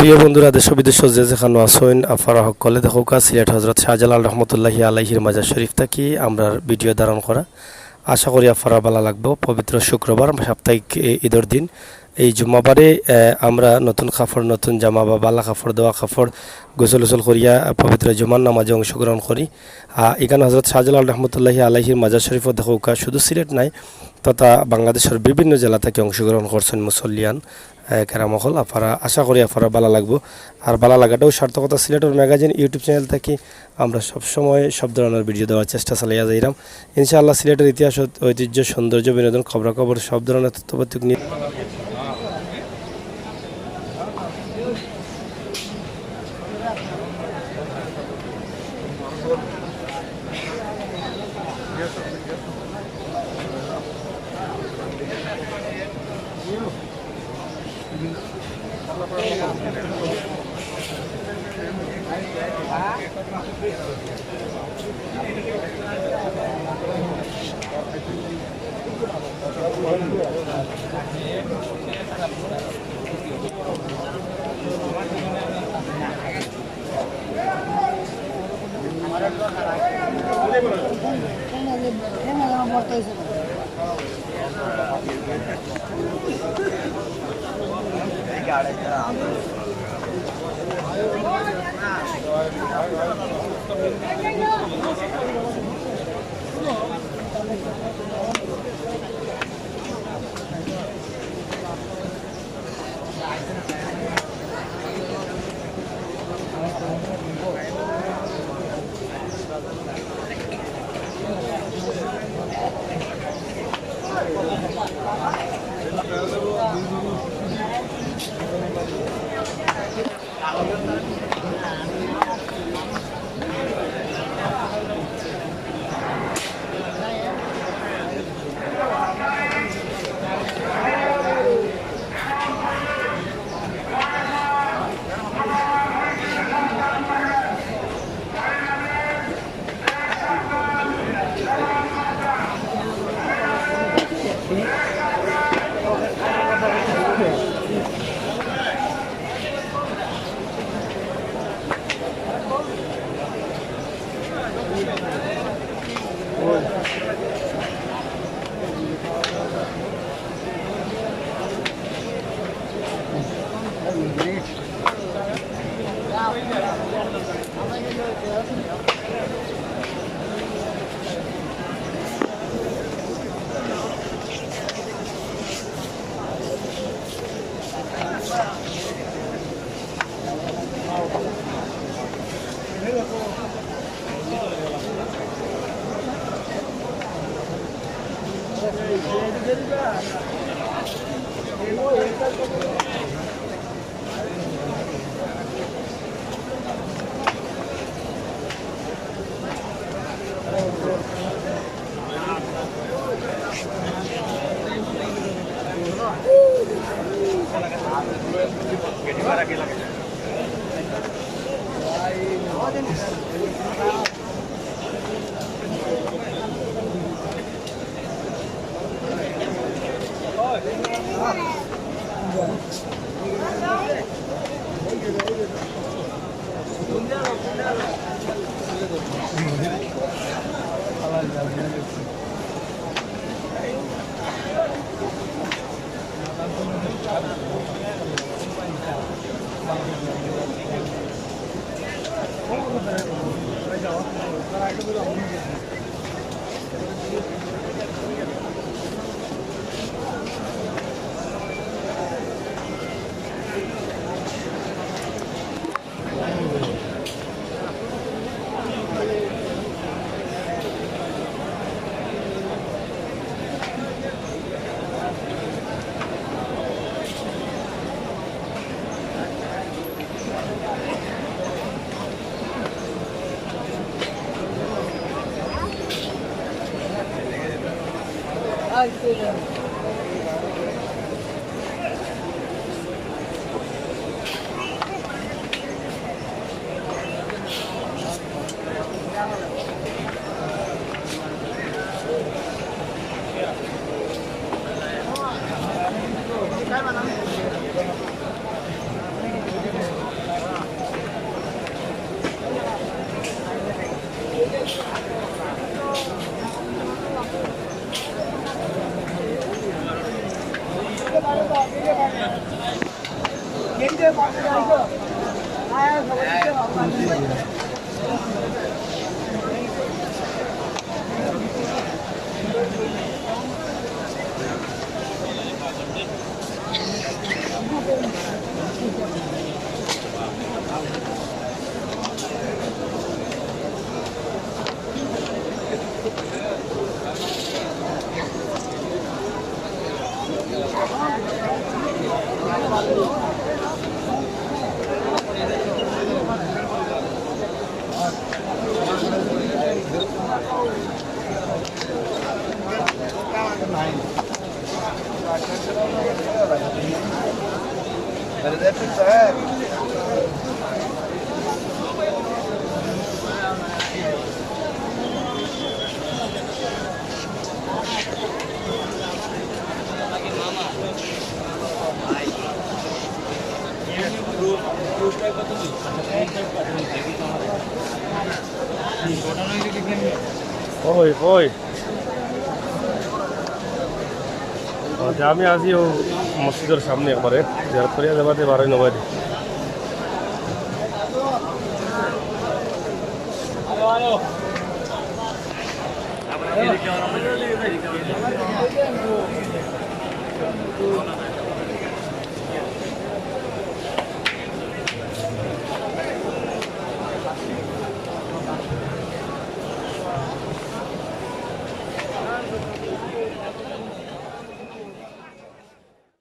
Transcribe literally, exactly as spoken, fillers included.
প্রিয় বন্ধুরা, দেশ বিদেশ যে যেখানো আছইন, আফারা হকলে দেখউক্কা সিলেট হজরত শাহজালাল রহমতুল্লাহি আলাইহির মাজার শরীফ থাকি আমরার ভিডিও ধারণ করা। আশা করি আফারা ভালা লাগবো। পবিত্র শুক্রবার, সাপ্তাহিক এ, ঈদর দিন। এই জুম্মাবারে, এ, আমরা নতুন কাপড়, নতুন জামা বা ভালা কাপড়, ধোয়া কাপড়, গোসল উসল করিয়া পবিত্র জুমার নামাজে অংশগ্রহণ করি। আ, ইখান হজরত শাহজালাল রহমতুল্লাহি আলাইহির মাজার শরীফও দেখউক্কা শুধু সিলেট নায়, তথা বাংলাদেশর বিভিন্ন জেলা থাকি অংশগ্রহণ করছইন মুসল্লিয়ান, এ, কেরাম অকল। আফারা, আশা করি আফারা ভালা লাগবো। আর ভালা লাগাটাও সার্থকতা। সিলেটর ম্যাগাজিন YouTube চ্যানেল থাকি আমরা সবসময় সব ধরনর ভিডিও দেওয়ার চেষ্টা চালাইয়া যাইরাম। ইনশাআল্লাহ সিলেটর ইতিহাস, ঐত-, ঐতিহ্য, সৌন্দর্য, বিনোদন, খবরাখবর সব ধরনর তথ্যপত্র নিয়ে ওই, ওই। আচ্ছা, আমি আছি ও মসজিদর সামনে একবারে, জিয়ারত করিয়া যাইবার বারোই নবারি।